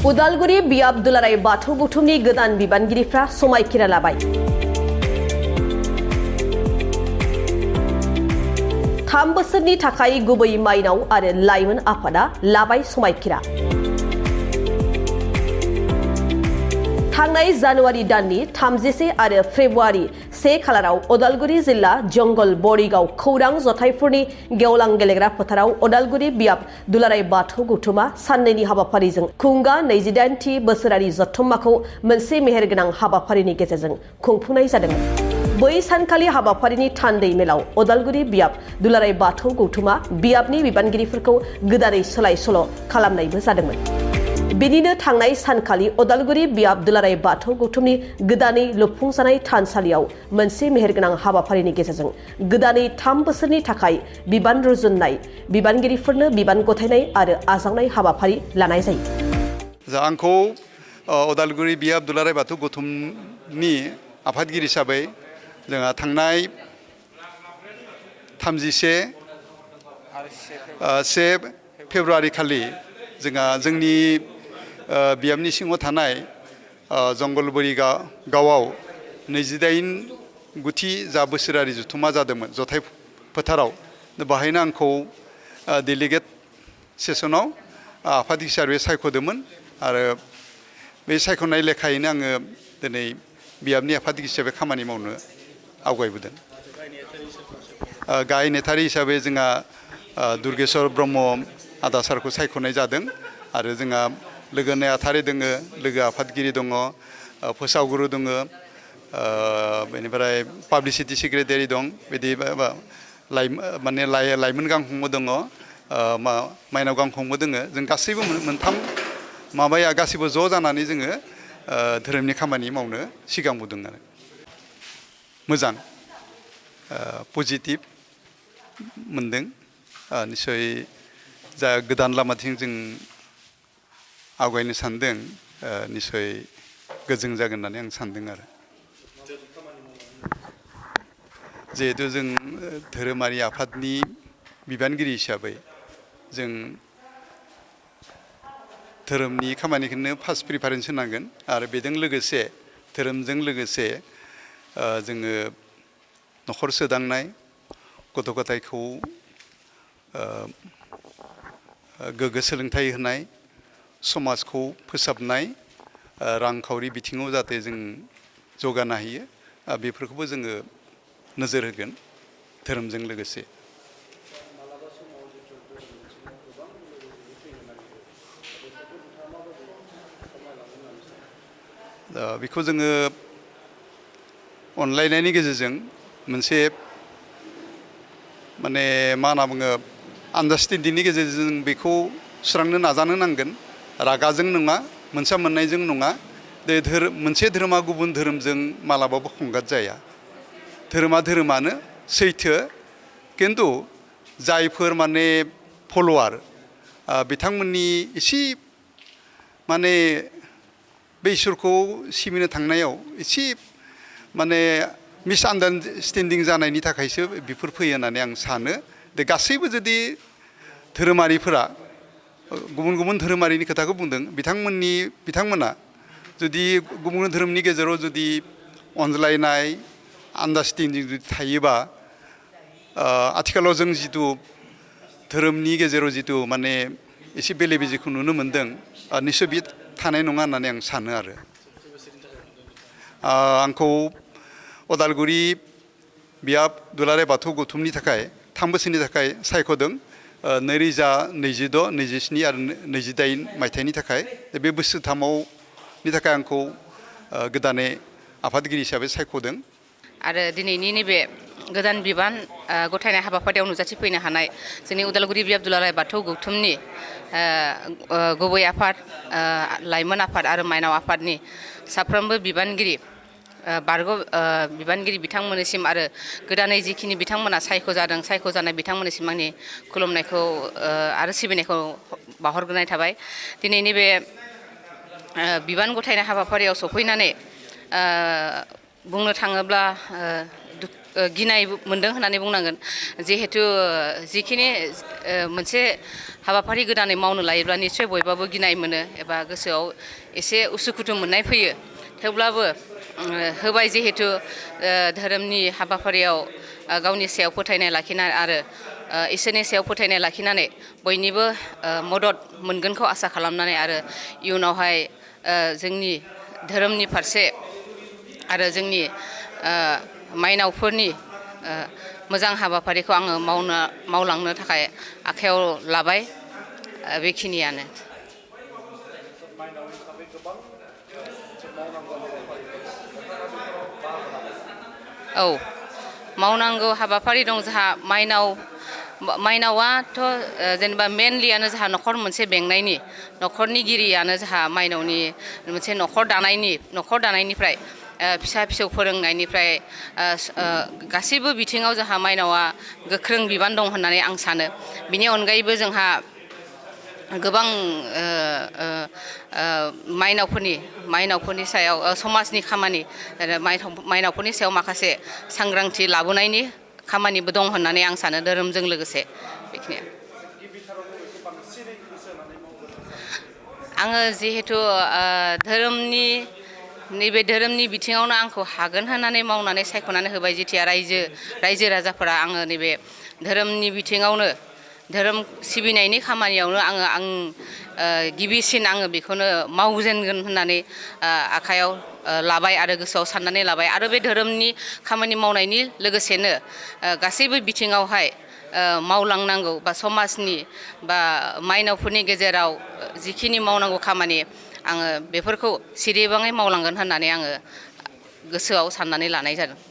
उदालगुरि बियाब दुलाराय बाथौ गौथुमनि गोदान बिबानगिरिफ्रा समायखिरा लाबाय। 3 बोसोरनि थाखाय गुबै माइनाव आरो लाइमोन आफादा लाबाय समायखिरा। थांनाय जानुवारि दाननि 31 आरो फेब्रुवारि 1 खालाराव उदालगुरि जिल्ला जंगल बरिगाव खौरां जथाइफोरनि गेवलां गेलेग्रा फोथाराव उदालगुरि बियाब दुलाराय बाथौ गौथुमा साननैनि हाबाफारिजों खुंगा 28थि बोसोरारि जथुम्माखौ मोनसे मेहेरगोनां हाबाफारिनि गेजेरजों खुंफुंनाय जादोंमोन। बै सानखालि हाबाफारिनि थान्दै मेलाव उदालगुरि बियाब दुलाराय बाथौ गौथुमा बियाबनि बिबानगिरिफोरखौ गोदानै सोलाय सोल' खालामनायबो जादोंमोन। बिनिनो थांनाय सानखालि उदालगुरि बियाब दुलाराय बाथौ गौथुमनि गोदानै लुफुंजानाय थानसालियाव मोनसे मेहेरगोनां हाबाफारिनि गेजेरजों गोदानै 3 बोसोरनि थाखाय बिबान रुजुननाय बिबानगिरिफोरनो बिबान गथायनाय आरो आजावनाय हाबाफारि लानाय जायो। आंखौ उदालगुरि बियाब दुलाराय बाथौ गौथुमनि आफादगिरि हिसाबै जोंहा थांनाय 31 फेब्रुवारि खालि जोंहा जोंनि बियाबनि सिङाव थानाय जंगलबरि गावआव 28 गुथि जा बोसोरारि जथुम्मा जादोंमोन जथाइ फोथाराव। बाहायनो आंखौ डेलिगेट सेसनाव आफाद हिसाबै सायख'दोंमोन आरो बे सायख'नाय लेखायैनो आङो दिनै बियाबनि आफादगिरि हिसाबै खामानि मावनो आवगायबोदों। गाहाय नेथारि हिसाबै जोंहा दुर्गेश्वर ब्रह्म आदा सारखौ सायख'नाय जादों आरो जोंहा लोगो नेहाथारि दङ, लोगो आफादगिरि दङ, फोसावगुरु दङ, बेनिफ्राय पाब्लिसिटि सेक्रेटारि दं, बिदि माने लाइमोन गांखंबो दङ, माइनाव गांखंबो दङ। जों गासैबो मोनथाम माबाया गासैबो ज' जानानै जोङो धोरोमनि खामानि मावनो सिगांबोदों आरो मोजां पजिटिभ मोनदों। निसय जा गोदान लामाथिं जों आवगायनो सानदों निसय गोजों जागोन होननानै आं सानदों आरो जिहेतु जों धोरोमारि आफादनि बिबानगिरि हिसाबै जों धोरोमनि खामानिखौनो फार्स्ट प्रिफारेन्स होनांगोन आरो बेजों लोगोसे धोरोमजों लोगोसे जोङो न'खर सोदांनाय, गथ' गथायखौ गोग्गो सोलोंथाइ होनाय, समाजखौ फोसाबनाय, रांखावरि बिथिङाव जाहाथे जों जौगानो हायो बेफोरखौबो जोङो नोजोर होगोन धोरोमजों लोगोसे। बेखौ जोङो अनलायनायनि गेजेरजों मोनसे माने मा होनना बुङो आन्डारस्टेन्डिंनि गेजेरजों जों बेखौ सुस्रांनो नाजानो नांगोन। रागाजों नङा, मोनसा मोननायजों नङा। मोनसे धोरोमा गुबुन धोरोमजों मालाबाबो खंगात जाया। धोरोमा धोरोमानो सैथो, खिन्थु जायफोर माने फल'वार बिथांमोननि एसे माने बे इसोरखौ सिबिनो थांनायाव एसे माने मिसआन्डारस्टेन्डिं जानायनि थाखायसो बेफोर फैयो होननानै आं सानो। गासैबो जुदि धोरोमारिफोरा गुबुन गुबुन धोरोमारिनि खोथाखौ बुंदों, बिथांमोना जुदि गुबुन धोरोमनि गेजेराव जुदि अनज्लायनाय आन्डारस्टेन्डिं जुदि थायोबा आथिखालाव जों जिथु धोरोमनि गेजेराव जिथु माने एसे बेले बेजेखौ नुनो मोनदों निस्सय बे थानाय नङा होननानै आं सानो आरो आंखौ उदालगुरि बियाब दुलाराय बाथौ गौथुमनि थाखाय 3 बोसोरनि थाखाय सायख'दों 2026, 27 आरो 28 मायथाइनि थाखाय। बे बोसोरथामावनि थाखाय आंखौ गोदानै आफादगिरि हिसाबै सायख'दों। आरो दिनैनि नैबे गोदान बिबान गथायनाय हाबाफारियाव नुजाथिफैनो हानाय जोंनि उदालगुरि बियाब दुलाराय बाथौ गौथुमनि गुबै आफाद, लाइमोन आफाद आरो माइनाव आफादनि साफ्रोमबो बिबानगिरि बिबानगिरि बिथांमोननिसिम आरो गोदानै जिखिनि बिथांमोना सायख'जानाय बिथांमोननिसिम आंनि खुलुमनायखौ आरो सिबिनायखौ बावहरग्रोनाय थाबाय। दिनैनि बे बिबान गथायनाय हाबाफारियाव सफैनानै बुंनो थाङोब्ला गिनाय मोनदों होननानै बुंनांगोन जिहेतु जिखिनि मोनसे हाबाफारि गोदानै मावनो लायोब्ला निसय बयबाबो गिनाय मोनो एबा गोसोआव एसे उसुखुथु मोननाय फैयो थेवब्लाबो होबाय जिहेतु धोरोमनि हाबाफारियाव गावनि सायाव फोथायनाय लाखिनाय आरो इसोरनि सायाव फोथायनाय लाखिनानै बयनिबो मदद मोनगोनखौ आसा खालामनानै आरो इयुनावहाय जोंनि धोरोमनि फारसे आरो जोंनि माइनावफोरनि मोजां हाबाफारिखौ आङो मावलांनो थाखाय आखायाव लाबाय बेखिनियानो औ मावनांगौ हाबाफारि दं जोंहा माइनावाथ' जेनेबा मेनलियानो जोंहा न'खर मोनसे बेंनायनि न'खरनिगिरियानो जोंहा माइनावनि मोनसे न'खर दानायनिफ्राय फिसा फिसौ फोरोंनायनिफ्राय गासैबो बिथिङाव जोंहा माइनावा गोख्रों बिबान दं होननानै आं सानो बिनि अनगायैबो जोंहा गोबां माइनावफोरनि सायाव समाजनि खामानि माइनावफोरनि सायाव माखासे सांग्रांथि लाबोनायनि खामानिबो दं होननानै आं सानो धोरोमजों लोगोसे बेखिनिया आङो जिहेतु नैबे धोरोमनि बिथिङावनो आंखौ हागोन होननानै मावनानै सायख'नानै होबाय जेथिया रायजो राजाफोरा आङो नैबे धोरोमनि बिथिङावनो धोरोम सिबिनायनि खामानियावनो आं गिबिसिन आङो बेखौनो मावजेनगोन होननानै आखायाव लाबाय आरो गोसोआव साननानै लाबाय आरो बे धोरोमनि खामानि मावनायनि लोगोसेनो गासैबो बिथिङावहाय मावलांनांगौ बा समाजनि बा माइनावफोरनि गेजेराव जिखिनि मावनांगौ खामानि आङो बेफोरखौ सिरिबाङै मावलांगोन होननानै आङो गोसोआव साननानै लानाय जादों